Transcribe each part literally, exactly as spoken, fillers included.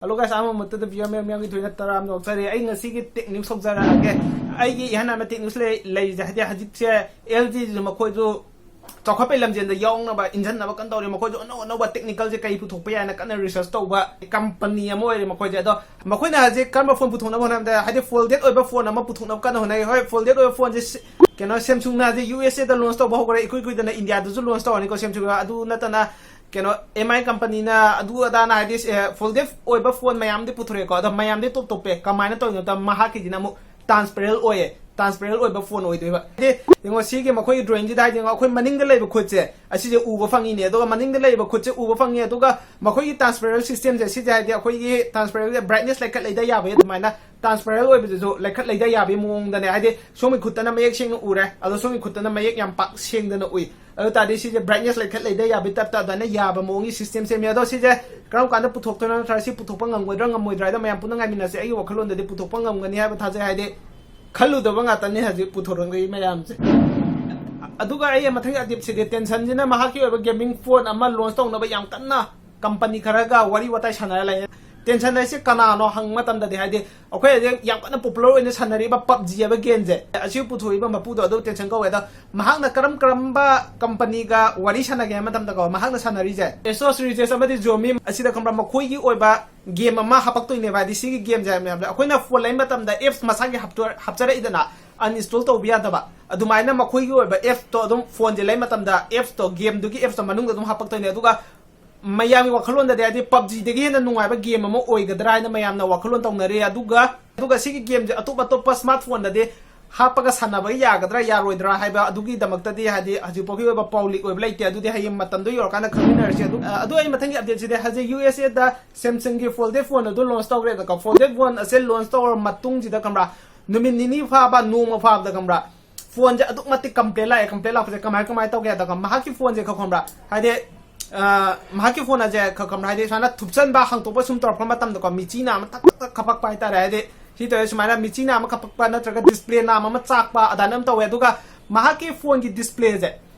Hello guys, ꯑꯍꯥꯟꯕ ꯃꯛꯇꯗ viewer ꯃꯌꯥꯝ ꯃꯌꯥꯝꯒꯤ ꯊꯣꯏꯅ ꯇꯔꯥꯝꯅ ꯑꯣꯛꯆꯔꯤ꯫ ꯑꯩ ꯉꯁꯤꯒꯤ tech news ꯍꯧꯖꯔꯛꯑꯒꯦ꯫ ꯑꯩꯒꯤ ꯏꯍꯥꯟ ꯍꯥꯟꯕ tech news ꯂꯩ-, ꯂꯩꯔꯤꯁꯦ ꯍꯥꯏꯗꯤ ꯍꯧꯖꯤꯛꯁꯦ L G ꯁꯨ ꯃꯈꯣꯏꯁꯨ ꯆꯥꯎꯈꯠꯄꯩ ꯂꯝꯖꯦꯟꯗ ꯌꯥꯎꯅꯕ ꯏꯟꯖꯟꯅꯕ ꯀꯟꯅ ꯇꯧꯔꯤ꯫ ꯃꯈꯣꯏꯁꯨ ꯑꯅꯧ ꯑꯅꯧꯕ technical ꯁꯦ ꯀꯩ ꯄꯨꯊꯣꯛꯄ ꯌꯥꯏꯅ ꯀꯟꯅ research ꯇꯧꯕ company ꯑꯃ ꯑꯣꯏꯔꯦ ꯃꯈꯣꯏꯁꯦ꯫ ꯑꯗꯣ ꯃꯈꯣꯏꯅ ꯍꯧꯖꯤꯛ ꯀꯔꯝꯕ phone ꯄꯨꯊꯣꯛꯅꯕ ꯍꯣꯠꯅꯕꯗ ꯍꯥꯏꯗꯤ folded ꯑꯣꯏꯕ phone ꯑꯃ ꯄꯨꯊꯣꯛꯅꯕ ꯀꯟꯅ ꯍꯣꯠꯅꯔꯤ꯫ ꯍꯣꯏ, folded ꯑꯣꯏꯕ phone ꯁꯦ ꯁꯤ-, ꯀꯩꯅꯣ Samsung ꯅ ꯍꯧꯖꯤꯛ U S A the launch ꯇꯧꯕ ꯍꯧꯈ꯭ꯔꯦ꯫ ꯏꯀꯨꯏ ꯀꯨꯏꯗꯅ India ꯗꯁꯨ launch ꯇꯧꯔꯅꯤꯀꯣ Samsung꯫ ꯑꯗꯨ ꯅꯠꯇꯅ ꯀꯩꯅꯣ M I company ꯅ ꯑꯗꯨ ꯑꯗꯥꯅ ꯍꯥꯏꯗꯤ, ꯑꯦ, folded ꯑꯣꯏꯕ phone ꯃꯌꯥꯝꯗꯤ ꯄꯨꯊꯣꯔꯛꯑꯦꯀꯣ꯫ ꯑꯗꯣ ꯃꯌꯥꯝꯗꯤ top top ꯄꯦ꯫ ꯀꯃꯥꯏꯅ ꯇꯧꯔꯤꯅꯣ ꯍꯥꯏꯕꯗ ꯃꯍꯥꯛꯀꯤꯁꯤꯅ ꯑꯃꯨꯛ transparent ꯑꯣꯏꯌꯦ꯫ Transparent ꯑꯣꯏꯕ phone ꯑꯣꯏꯗꯣꯏꯕ꯫ ꯍꯥꯏꯗꯤ ꯌꯦꯡꯉꯣ, ꯁꯤꯒꯤ ꯃꯈꯣꯏꯒꯤ drawing ꯁꯤꯗ ꯍꯥꯏꯗꯤ ꯌꯦꯡꯉꯣ, ꯑꯩꯈꯣꯏ ꯃꯅꯤꯡꯗ ꯂꯩꯕ ꯈꯨꯠꯁꯦ ꯑꯁꯤꯁꯦ ꯎꯕ ꯐꯪꯉꯤꯅꯦ꯫ ꯑꯗꯨꯒ ꯃꯅꯤꯡꯗ ꯂꯩꯕ ꯈꯨꯠꯁꯦ ꯎꯕ ꯐꯪꯉꯤ꯫ ꯑꯗꯨꯒ ꯃꯈꯣꯏꯒꯤ transparent system ꯁꯦ ꯁꯤꯁꯦ ꯍꯥꯏꯗꯤ ꯑꯩꯈꯣꯏꯒꯤ transparent brightness ꯂꯩꯈꯠ ꯂꯩꯊ ꯌꯥꯕꯒꯤ ꯑꯗꯨꯃꯥꯏꯅ transparent ꯑꯣꯏꯕꯗꯨꯁꯨ ꯂꯩꯈꯠ ꯂꯩꯊ ꯌꯥꯕꯒꯤ ꯃꯑꯣꯡꯗꯅꯦ꯫ ꯍꯥꯏꯗꯤ ꯁꯣꯝꯒꯤ ꯈꯨꯠꯇꯅ ꯃꯌꯦꯛ ꯁꯦꯡꯅ ꯎꯔꯦ, ꯑꯗꯣ ꯁꯣꯝꯒꯤ ꯈꯨꯠꯇꯅ ꯃꯌꯦꯛ ꯌꯥꯝ ꯄꯥꯛ ꯁꯦꯡꯗꯅ ꯎꯏ꯫ ꯑꯗꯨ ꯇꯥꯔꯗꯤ ꯁꯤꯁꯦ brightness ꯂꯩꯈꯠ ꯂꯩꯊ ꯌꯥꯕꯒꯤ type ꯇ ꯑꯗꯨꯃꯥꯏꯅ ꯌꯥꯕ ꯃꯑꯣꯡꯒꯤ system ꯁꯦꯝꯃꯦ꯫ ꯑꯗꯣ ꯁꯤꯁꯦ ꯀꯔꯝ ꯀꯥꯟꯗ ꯄꯨꯊꯣꯛꯇꯣꯏꯅꯣ ꯅꯠꯇ꯭ꯔꯒ ꯁꯤ ꯄꯨꯊꯣꯛꯄ ꯉꯝꯒꯗ꯭ꯔꯥ ꯉꯝꯃꯣꯏꯗ꯭ꯔꯥ ꯍꯥꯏꯗꯣ ꯃꯌꯥꯝ ꯄꯨꯟꯅ ꯉꯥꯏꯃꯤꯟꯅꯁꯦ꯫ ꯑꯩꯒꯤ ꯋꯥꯈꯜꯂꯣꯟꯗꯗꯤ ꯄꯨꯊꯣꯛꯄ ꯉꯝꯒꯅꯤ ꯍꯥꯏꯕ ꯊꯥꯖꯩ꯫ ꯍꯥꯏꯗꯤ ꯈꯜꯂꯨꯗꯕ ꯉꯥꯛꯇꯅꯤ ꯍꯧꯖꯤꯛ ꯄꯨꯊꯣꯔꯛꯂꯤ ꯃꯌꯥꯝꯁꯦ꯫ ꯑꯗꯨꯒ ꯑꯩ ꯃꯊꯪꯒꯤ update ꯁꯤꯗꯤ Transsion ꯁꯤꯅ ꯃꯍꯥꯛꯀꯤ ꯑꯣꯏꯕ gaming phone ꯑꯃ launch ꯇꯧꯅꯕ ꯌꯥꯝ ꯀꯟꯅ company ꯈꯔꯒ ꯋꯥꯔꯤ ꯋꯥꯇꯥꯏ ꯁꯥꯟꯅꯔ ꯂꯩ꯫ Transsion ꯍꯥꯏꯁꯦ ꯀꯅꯥꯅꯣ ꯍꯪꯕ ꯃꯇꯝꯗꯗꯤ ꯍꯥꯏꯗꯤ ꯑꯩꯈꯣꯏ ꯍꯧꯖꯤꯛ ꯌꯥꯝ ꯀꯟꯅ popular ꯑꯣꯏꯅ ꯁꯥꯟꯅꯔꯤꯕ PUBG ꯍꯥꯏꯕ game ꯁꯦ ꯑꯁꯤ ꯄꯨꯊꯣꯛꯏꯕ ꯃꯄꯨꯗꯣ ꯑꯗꯨ Transsion ꯀꯧꯋꯦ꯫ ꯑꯗꯣ ꯃꯍꯥꯛꯅ ꯀꯔꯝ ꯀꯔꯝꯕ company ꯒ ꯋꯥꯔꯤ ꯁꯥꯟꯅꯒꯦ ꯍꯥꯏꯕ ꯃꯇꯝꯗꯀꯣ, ꯃꯍꯥꯛꯅ ꯁꯥꯟꯅꯔꯤꯁꯦ Astraeus Research ꯑꯃꯗꯤ Zomiem ꯑꯁꯤꯗ ꯈꯪꯕ꯭ꯔꯥ, ꯃꯈꯣꯏꯒꯤ ꯑꯣꯏꯕ game ꯑꯃ ꯍꯥꯄꯛꯇꯣꯏꯅꯦꯕ꯫ ꯍꯥꯏꯗꯤ ꯁꯤꯒꯤ game ꯁꯦ ꯍꯥꯏꯕꯅꯦ ꯍꯥꯏꯕꯗ ꯑꯩꯈꯣꯏꯅ phone ꯂꯩꯕ ꯃꯇꯝꯗ apps ꯃꯁꯥꯒꯤ ꯍꯥꯞꯇꯣ-, ꯍꯥꯞꯆꯔꯛꯏꯗꯅ, uninstall ꯇꯧꯕ ꯌꯥꯗꯕ꯫ ꯑꯗꯨꯃꯥꯏꯅ ꯃꯈꯣꯏꯒꯤ ꯑꯣꯏꯕ apps ꯇꯣ ꯑꯗꯨꯝ phone ꯁꯦ ꯂꯩꯕ ꯃꯇꯝꯗ apps ꯇꯣ, game ꯗꯨꯒꯤ apps ꯇꯣ ꯃꯅꯨꯡꯗ ꯑꯗꯨꯝ ꯍꯥꯄꯛꯇꯣꯏꯅꯦ꯫ ꯑꯗꯨꯒ ꯃꯌꯥꯝꯒꯤ ꯋꯥꯈꯜꯂꯣꯟꯗꯗꯤ ꯍꯥꯏꯗꯤ PUBG ꯗꯒꯤ ꯍꯦꯟꯅ ꯅꯨꯡꯉꯥꯏꯕ game ꯑꯃ ꯑꯣꯏꯒꯗ꯭ꯔꯥ ꯍꯥꯏꯅ ꯃꯌꯥꯝꯅ ꯋꯥꯈꯜꯂꯣꯟ ꯇꯧꯅꯔꯤ꯫ ꯑꯗꯨꯒ, ꯑꯗꯨꯒ ꯁꯤꯒꯤ game ꯁꯦ ꯑꯇꯣꯞ ꯑꯇꯣꯞꯄ smartphone ꯗꯗꯤ ꯍꯥꯞꯄꯒ ꯁꯥꯟꯅꯕ ꯌꯥꯒꯗ꯭ꯔꯥ ꯌꯥꯔꯣꯏꯗ꯭ꯔꯥ ꯍꯥꯏꯕ ꯑꯗꯨꯒꯤꯗꯃꯛꯇꯗꯤ ꯍꯥꯏꯗꯤ ꯍꯧꯖꯤꯛꯐꯥꯎꯒꯤ ꯑꯣꯏꯕ ꯄꯥꯎ leak ꯑꯣꯏꯕ ꯂꯩꯇꯦ꯫ ꯑꯗꯨꯗꯤ ꯍꯌꯦꯡ ꯃꯇꯝꯗꯣ ꯌꯧꯔꯀꯥꯟꯗ ꯈꯪꯃꯤꯟꯅꯔꯁꯤ꯫ ꯑꯗꯨ, ꯑ, ꯑꯗꯨ ꯑꯩ ꯃꯊꯪꯒꯤ update ꯁꯤꯗꯤ ꯍꯧꯖꯤꯛ U S A the Samsung ꯒꯤ folded phone ꯑꯗꯨ launch ꯇꯧꯈ꯭ꯔꯦꯗꯀꯣ꯫ Folded phone ꯑꯁꯦ launch ꯇꯧꯔ ꯃꯇꯨꯡꯁꯤꯗ ꯈꯪꯕ꯭ꯔꯥ, ꯅꯨꯃꯤꯠ ꯅꯤꯅꯤ ꯐꯥꯕ, ꯅꯣꯡꯃ ꯐꯥꯕꯗ ꯈꯪꯕ꯭ꯔꯥ, phone ꯁꯦ ꯑꯗꯨꯛ ꯃꯇꯤꯛ complaint ꯂꯥꯛꯑꯦ꯫ Complaint ꯂꯥꯛꯄꯁꯦ ꯀꯃꯥꯏ, ꯀꯃꯥꯏꯅ ꯇꯧꯒꯦ ꯍꯥꯏꯗ, ꯃꯍꯥꯛꯀꯤ phone ꯁꯦ ꯈꯪꯕ꯭ꯔꯥ, ꯍꯥꯏꯗꯤ, ꯑ, ꯃꯍꯥꯛꯀꯤ phone ꯑꯁꯦ ꯈ-, ꯈꯪꯕ꯭ꯔꯥ, ꯍꯥꯏꯗꯤ ꯁꯨꯃꯥꯏꯅ ꯊꯨꯞꯆꯟꯕ, ꯍꯥꯡꯇꯣꯛꯄ ꯁꯨꯝ ꯇꯧꯔꯛꯄ ꯃꯇꯝꯗꯀꯣ, ꯃꯤꯆꯤ ꯅꯥꯝꯃ ꯊꯛ ꯊꯛ ꯊꯛ ꯈꯞꯄꯛꯄ ꯍꯥꯏꯇꯥꯔꯦ꯫ ꯍꯥꯏꯗꯤ ꯁꯤ ꯇꯧꯔꯦ, ꯁꯨꯃꯥꯏꯅ ꯃꯤꯆꯤ ꯅꯥꯝꯃ ꯈꯞꯄꯛꯄ ꯅꯠꯇ꯭ꯔꯒ display ꯅꯥꯝꯃ ꯑꯃ ꯆꯥꯛꯄ ꯑꯗꯨꯃꯥꯏꯅ ꯑꯃ ꯇꯧꯋꯦ꯫ ꯑꯗꯨꯒ ꯃꯍꯥꯛꯀꯤ phone ꯒꯤ display ꯁꯦ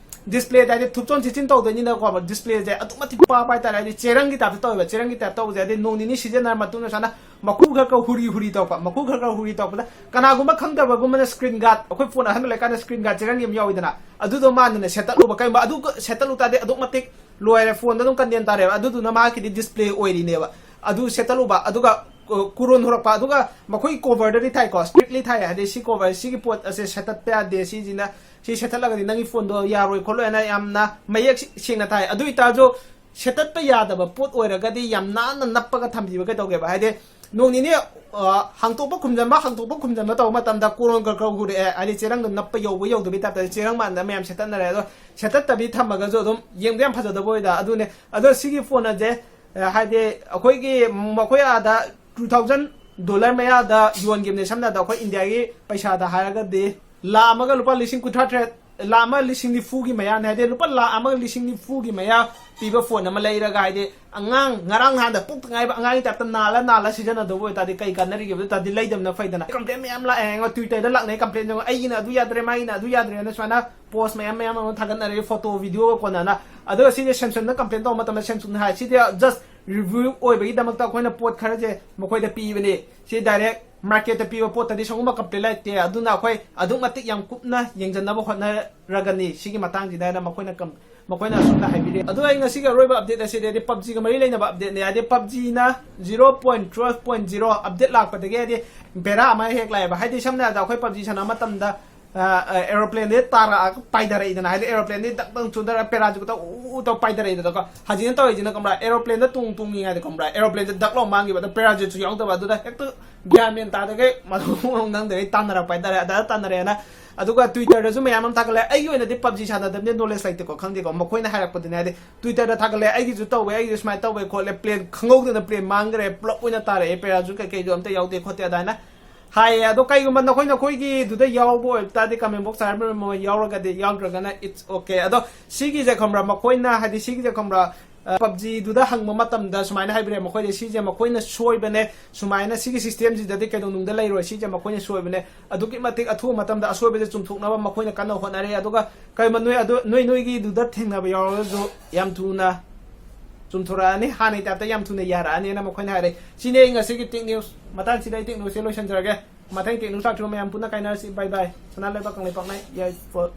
ꯗꯤꯁꯄ꯭ꯂꯦꯗ ꯍꯥꯏꯗꯤ ꯊꯨꯞꯆꯣꯟ ꯊꯤꯆꯤꯟ ꯇꯧꯗꯣꯏꯅꯤꯅꯀꯣ, ꯗꯤꯁꯄ꯭ꯂꯦꯁꯦ ꯑꯗꯨꯛ ꯃꯇꯤꯛ ꯄꯥꯕ ꯍꯥꯏꯇꯥꯔꯦ꯫ ꯍꯥꯏꯗꯤ ꯆꯦꯔꯪꯒꯤ ꯇꯥꯏꯞꯇ ꯇꯧꯋꯦꯕ꯫ ꯆꯦꯔꯪꯒꯤ ꯇꯥꯏꯞ ꯇꯧꯕꯁꯦ ꯍꯥꯏꯗꯤ ꯅꯣꯡ ꯅꯤꯅꯤ ꯁꯤꯖꯤꯟꯅꯔ ꯃꯇꯨꯡꯗ ꯁꯨꯃꯥꯏꯅ ꯃꯀꯨ ꯈꯔ ꯈꯔ ꯍꯨꯔꯤ ꯍꯨꯔꯤ ꯇꯧꯔꯛꯄ, ꯃꯀꯨ ꯈꯔ ꯈꯔ ꯍꯨꯔꯤ ꯇꯧꯔꯛꯄꯗ ꯀꯅꯥꯒꯨꯝꯕ ꯈꯪꯗꯕꯒꯨꯝꯕꯅ ꯁ꯭ꯀ꯭ꯔꯤꯟ ꯒꯥꯔꯗ, ꯑꯩꯈꯣꯏ ꯐꯣꯟ ꯑꯍꯟꯕ ꯂꯩꯀꯥꯟꯗ ꯁ꯭ꯀ꯭ꯔꯤꯟ ꯒꯥꯔꯗ ꯆꯦꯔꯪꯒꯤ ꯑꯃ ꯌꯥꯎꯋꯤꯗꯅ, ꯑꯗꯨꯗꯣ ꯃꯥꯅꯅꯦ ꯁꯦꯠꯇꯠꯂꯨꯕ꯫ ꯀꯩꯒꯨꯝꯕ ꯑꯗꯨ ꯁꯦꯠꯇꯠꯂꯨ ꯇꯥꯔꯗꯤ ꯑꯗꯨꯛ ꯃꯇꯤꯛ ꯂꯣꯏꯔꯦ, ꯐꯣꯟꯗ ꯑꯗꯨꯝ ꯀꯟꯗꯦꯟ ꯇꯥꯔꯦꯕ꯫ ꯑꯗꯨꯗꯨꯅ ꯃꯥꯒꯤꯗꯤ ꯗꯤꯁꯄ꯭ꯂꯦ ꯑꯣꯏꯔꯤꯅꯦꯕ꯫ ꯑꯗꯨ ꯁꯦꯠꯇꯠꯂꯨꯕ, ꯑꯗꯨꯒ ꯀꯨꯔꯣꯟ ꯍꯨꯔꯛꯄ, ꯑꯗꯨꯒ ꯃꯈꯣꯏ ꯀꯣꯚꯔꯗꯗꯤ ꯊꯥꯏꯀꯣ, ꯁ꯭ꯇ꯭ꯔꯤꯛꯂꯤ ꯊꯥꯏ꯫ ꯍꯥꯏꯗꯤ ꯁꯤ ꯀꯣꯚꯔ, ꯁꯤꯒꯤ ꯄꯣꯠ ꯑꯁꯦ ꯁꯦꯠꯇꯠꯄ ꯌꯥꯗꯦ, ꯁꯤꯁꯤꯅ ꯁꯤ ꯁꯦꯠꯇꯠꯂꯒꯗꯤ ꯅꯪꯒꯤ ꯐꯣꯟꯗꯣ ꯌꯥꯔꯣꯏ ꯈꯣꯠꯂꯣꯏꯅ ꯌꯥꯝꯅ ꯃꯌꯦꯛ ꯁꯦꯡꯅ ꯊꯥꯏ꯫ ꯑꯗꯨ ꯑꯣꯏꯇꯥꯔꯁꯨ ꯁꯦꯠꯇꯠꯄ ꯌꯥꯗꯕ ꯄꯣꯠ ꯑꯣꯏꯔꯒꯗꯤ ꯌꯥꯝ ꯅꯥꯟꯅ ꯅꯞꯄꯒ ꯊꯝꯕꯤꯕ ꯀꯩꯗꯧꯒꯦꯕ? ꯍꯥꯏꯗꯤ ꯅꯣꯡ ꯅꯤꯅꯤ ꯍꯥꯡꯇꯣꯛꯄ ꯈꯨꯝꯖꯟꯕ, ꯍꯥꯡꯇꯣꯛꯄ ꯈꯨꯝꯖꯟꯕ ꯇꯧꯕ ꯃꯇꯝꯗ ꯀꯣꯔꯣꯟ ꯈꯔ ꯈꯔ ꯍꯨꯔꯛꯑꯦ, ꯍꯥꯏꯗꯤ ꯆꯦꯔꯪꯗꯣ ꯅꯞꯄ ꯌꯧꯕ ꯌꯧꯗꯕꯤ ꯇꯥꯏꯞꯇ ꯆꯦꯔꯪ ꯃꯥꯟꯗ ꯃꯌꯥꯝ ꯁꯦꯠꯇꯠꯅꯔꯦ꯫ ꯑꯗꯣ ꯁꯦꯠꯇꯠꯇꯕꯤ ꯊꯝꯃꯒꯁꯨ ꯑꯗꯨꯝ ꯌꯦꯡꯕ ꯌꯥꯝ ꯐꯖꯗꯕ ꯑꯣꯏꯗ꯫ ꯑꯗꯨꯅꯦ꯫ ꯑꯗꯣ ꯁꯤꯒꯤ ꯐꯣꯟ ꯑꯁꯦ ꯍꯥꯏꯗꯤ ꯑꯩꯈꯣꯏꯒꯤ ꯃꯈꯣꯏ ꯑꯥꯗ ꯇꯨ ꯊꯥꯎꯖꯟ ꯗꯣꯂꯔ ꯃꯌꯥꯗ ꯌꯣꯟꯈꯤꯕꯅꯦ꯫ ꯁꯝꯅ ꯍꯥꯏꯔꯕꯗ ꯑꯩꯈꯣꯏ ꯏꯟꯗꯤꯌꯥꯒꯤ ꯄꯩꯁꯥꯗ ꯍꯥꯏꯔꯒꯗꯤ ꯂꯥꯈ ꯑꯃꯒ ꯂꯨꯄꯥ ꯂꯤꯁꯤꯡ ꯀꯨꯟꯊ꯭ꯔꯥ ꯇꯔꯦꯠ, ꯂꯥꯈ ꯑꯃ ꯂꯤꯁꯤꯡ ꯅꯤꯐꯨꯒꯤ ꯃꯌꯥꯅꯦ꯫ ꯍꯥꯏꯗꯤ ꯂꯨꯄꯥ ꯂꯥꯈ ꯑꯃꯒ ꯂꯤꯁꯤꯡ ꯅꯤꯐꯨꯒꯤ ꯃꯌꯥ ꯄꯤꯕ ꯐꯣꯟ ꯑꯃ ꯂꯩꯔꯒ, ꯍꯥꯏꯗꯤ ꯑꯉꯥꯡ ꯉꯔꯥꯡ ꯅꯍꯥꯟꯗ ꯄꯣꯛꯇ ꯉꯥꯏꯕ ꯑꯉꯥꯡꯒꯤ ꯇꯥꯏꯞꯇ ꯅꯥꯜꯂ ꯅꯥꯜꯂ ꯁꯤꯖꯤꯟꯅꯗꯧꯕ ꯑꯣꯏꯇꯥꯔꯗꯤ ꯀꯩ ꯀꯥꯟꯅꯔꯤꯒꯦꯕ? ꯑꯗꯨ ꯇꯥꯔꯗꯤ ꯂꯩꯗꯕꯅ ꯐꯩꯗꯅ꯫ ꯀꯝꯄ꯭ꯂꯦꯟ ꯃꯌꯥꯝ ꯂꯥꯛꯑꯦ, ꯑꯩꯉꯣꯟꯗ Twitter ꯗ ꯂꯥꯛꯅꯩ ꯀꯝꯄ꯭ꯂꯦꯟ, ꯑꯩꯒꯤꯅ ꯑꯗꯨ ꯌꯥꯗ꯭ꯔꯦ, ꯃꯥꯒꯤꯅ ꯑꯗꯨ ꯌꯥꯗ꯭ꯔꯦꯅ ꯁꯨꯃꯥꯏꯅ ꯄꯣꯁ ꯃꯌꯥꯝ ꯃꯌꯥꯝ ꯑꯃ ꯊꯥꯒꯠꯅꯔꯦ, ꯐꯣꯇꯣ ꯚꯤꯗꯤꯑꯣꯒ ꯀꯣꯟꯅꯅ꯫ ꯑꯗꯨꯒ ꯁꯤꯁꯦ Samsung ꯅ ꯀꯝꯄ꯭ꯂꯦꯟ ꯇꯧꯕ ꯃꯇꯝꯗ Samsung ꯅ ꯍꯥꯏ, ꯁꯤꯗꯤ just review ꯑꯣꯏꯕꯒꯤꯗꯃꯛꯇ ꯑꯩꯈꯣꯏꯅ ꯄꯣꯠ ꯈꯔꯁꯦ ꯃꯈꯣꯏꯗ ꯄꯤꯕꯅꯤ꯫ ꯁꯤ direct market ꯇ ꯄꯤꯕ ꯄꯣꯠꯇꯗꯤ ꯁꯤꯒꯨꯝꯕ ꯀꯝꯄ꯭ꯂꯦꯟ ꯂꯩꯇꯦ꯫ ꯑꯗꯨꯅ ꯑꯩꯈꯣꯏ ꯑꯗꯨꯛ ꯃꯇꯤꯛ ꯌꯥꯝ ꯀꯨꯞꯅ ꯌꯦꯡꯁꯤꯟꯅꯕ ꯍꯣꯠꯅꯔꯒꯅꯤ ꯁꯤꯒꯤ ꯃꯇꯥꯡꯁꯤꯗ ꯍꯥꯏꯅ ꯃꯈꯣꯏꯅ ꯀꯝ-, ꯃꯈꯣꯏꯅ ꯑꯁꯨꯝꯅ ꯍꯥꯏꯕꯤꯔꯦ꯫ ꯑꯗꯨ ꯑꯩ ꯉꯁꯤꯒꯤ ꯑꯔꯣꯏꯕ update ꯑꯁꯤꯗꯤ ꯍꯥꯏꯗꯤ PUBG ꯒ ꯃꯔꯤ ꯂꯩꯅꯕ update ꯅꯦ꯫ ꯍꯥꯏꯗꯤ PUBG ꯅ zero point twelve point zero update ꯂꯥꯛꯄꯗꯒꯤ ꯍꯥꯏꯗꯤ ꯕꯦꯔꯥ ꯑꯃ ꯍꯦꯛ ꯂꯥꯛꯑꯦꯕ꯫ ꯍꯥꯏꯗꯤ ꯁꯝꯅ ꯍꯥꯏꯔꯕꯗ ꯑꯩꯈꯣꯏ PUBG ꯁꯥꯟꯅꯕ ꯃꯇꯝꯗ ꯑꯦꯔꯣꯄ꯭ꯂꯦꯟꯗꯤ ꯇꯥꯔꯛꯑꯒ ꯄꯥꯏꯊꯔꯛꯏꯗꯅ, ꯍꯥꯏꯗꯤ ꯑꯦꯔꯣꯄ꯭ꯂꯦꯟꯗꯤ ꯗꯛ ꯗꯛ ꯆꯨꯊꯔꯒ ꯄꯦꯔꯥꯁꯨꯠ ꯇꯧ ꯎ ꯎ ꯇꯧ ꯄꯥꯏꯊꯔꯛꯏꯗꯅꯀꯣ꯫ ꯍꯧꯖꯤꯛꯅ ꯇꯧꯔꯤꯁꯤꯅ ꯈꯪꯕ꯭ꯔꯥ, ꯑꯦꯔꯣꯄ꯭ꯂꯦꯟꯗ ꯇꯣꯡ ꯇꯣꯡꯉꯤꯉꯩꯗ ꯈꯪꯕ꯭ꯔꯥ, ꯑꯦꯔꯣꯄ꯭ꯂꯦꯟꯁꯦ ꯗꯛ ꯂꯥꯎ ꯃꯥꯡꯈꯤꯕ, ꯑꯗꯣ ꯄꯦꯔꯥꯁꯨꯠꯁꯨ ꯌꯥꯎꯗꯕ, ꯑꯗꯨꯗ ꯍꯦꯛꯇ ꯒ꯭ꯌꯥꯟ ꯃꯦꯟ ꯇꯥꯗꯈꯩ ꯃꯊꯣꯡ ꯃꯔꯣꯡ ꯈꯪꯗꯈꯩ ꯇꯥꯟꯅꯔꯛꯄ ꯍꯥꯏꯇꯥꯔꯦ꯫ ꯑꯗ ꯇꯥꯟꯅꯔꯛꯑꯦꯅ꯫ ꯑꯗꯨꯒ Twitter ꯗꯁꯨ ꯃꯌꯥꯝ ꯑꯃ ꯊꯥꯒꯠꯂꯦ꯫ ꯑꯩꯒꯤ ꯑꯣꯏꯅꯗꯤ PUBG ꯁꯥꯟꯅꯗꯕꯅꯤꯅ knowledge ꯂꯩꯇꯦꯀꯣ, ꯈꯪꯗꯦꯀꯣ, ꯃꯈꯣꯏꯅ ꯍꯥꯏꯔꯛꯄꯗꯨꯅꯦ꯫ ꯍꯥꯏꯗꯤ Twitter ꯗ ꯊꯥꯒꯠꯂꯦ, ꯑꯩꯒꯤꯁꯨ ꯇꯧꯋꯦ, ꯑꯩꯒꯤꯁꯨ ꯁꯨꯃꯥꯏꯅ ꯇꯧꯋꯦ ꯈꯣꯠꯂꯦ, ꯄ꯭ꯂꯦꯟ ꯈꯪꯍꯧꯗꯅ ꯄ꯭ꯂꯦꯟ ꯃꯥꯡꯈ꯭ꯔꯦ, ꯄꯨꯂꯞ ꯑꯣꯏꯅ ꯇꯥꯔꯛꯑꯦ, ꯄꯦꯔꯥꯁꯨꯠ ꯀꯩꯀꯩꯗꯣ ꯑꯝꯇ ꯌꯥꯎꯗꯦ ꯈꯣꯠꯇꯦ ꯑꯗꯨꯃꯥꯏꯅ ꯍꯥꯏꯌꯦ꯫ ꯑꯗꯣ ꯀꯩꯒꯨꯝꯕ ꯅꯈꯣꯏ ꯅꯈꯣꯏꯒꯤꯗꯨꯗ ꯌꯥꯎꯕ ꯑꯣꯏꯕ ꯇꯥꯔꯗꯤ comment box ꯇ ꯍꯥꯏꯕꯤꯔꯝꯃꯣ, ꯌꯥꯎꯔꯒꯗꯤ, ꯌꯥꯎꯗ꯭ꯔꯒꯅ it's okay꯫ ꯑꯗꯣ ꯁꯤꯒꯤꯁꯦ ꯈꯪꯕ꯭ꯔꯥ, ꯃꯈꯣꯏꯅ ꯍꯥꯏꯗꯤ ꯁꯤꯒꯤꯁꯦ ꯈꯪꯕ꯭ꯔꯥ, ꯄꯞꯖꯤꯗꯨꯗ ꯍꯪꯕ ꯃꯇꯝꯗ ꯁꯨꯃꯥꯏꯅ ꯍꯥꯏꯕꯤꯔꯦ ꯃꯈꯣꯏꯗ, "ꯁꯤꯁꯦ ꯃꯈꯣꯏꯅ ꯁꯣꯏꯕꯅꯦ, ꯁꯨꯃꯥꯏꯅ ꯁꯤꯒꯤ ꯁꯤꯁꯇꯦꯝꯁꯤꯗꯗꯤ ꯀꯩꯗꯧꯅꯨꯡꯗ ꯂꯩꯔꯣꯏ, ꯁꯤꯁꯦ ꯃꯈꯣꯏꯅ ꯁꯣꯏꯕꯅꯦ"꯫ ꯑꯗꯨꯛꯀꯤ ꯃꯇꯤꯛ ꯑꯊꯨꯕ ꯃꯇꯝꯗ ꯑꯁꯣꯏꯕꯁꯦ ꯆꯨꯝꯊꯣꯛꯅꯕ ꯃꯈꯣꯏꯅ ꯀꯟꯅ ꯍꯣꯠꯅꯔꯤ꯫ ꯑꯗꯨꯒ ꯀꯔꯤꯒꯨꯝꯕ ꯅꯣꯏ ꯑꯗꯨ ꯅꯣꯏ ꯅꯣꯏꯒꯤꯗꯨꯗ ꯊꯦꯡꯅꯕ ꯌꯥꯎꯔꯒꯁꯨ ꯌꯥꯝ ꯊꯨꯅ ꯆꯨꯝꯊꯣꯔꯛꯑꯅꯤ, ꯍꯥꯟꯅꯒꯤ ꯇꯥꯏꯞꯇ ꯌꯥꯝ ꯊꯨꯅ ꯌꯥꯔꯛꯑꯅꯤꯅ ꯃꯈꯣꯏꯅ ꯍꯥꯏꯔꯦ꯫ ꯁꯤꯅꯤ ꯑꯩ ꯉꯁꯤꯒꯤ Tech News꯫ ꯃꯇꯥꯡꯁꯤꯗ ꯑꯩ Tech News ꯁꯦ ꯂꯣꯏꯁꯤꯟꯖꯔꯒꯦ꯫ ꯃꯊꯪ Tech News ꯂꯥꯛꯇ꯭ꯔꯤꯕ ꯃꯌꯥꯝ ꯄꯨꯟꯅ ꯀꯥꯏꯅꯔꯁꯤ꯫ ꯕꯥꯏ ꯕꯥꯏ꯫ ꯁꯅꯥ ꯂꯩꯕꯥꯛ ꯀꯪꯂꯩꯄꯥꯛꯅ ꯌꯥꯏꯐ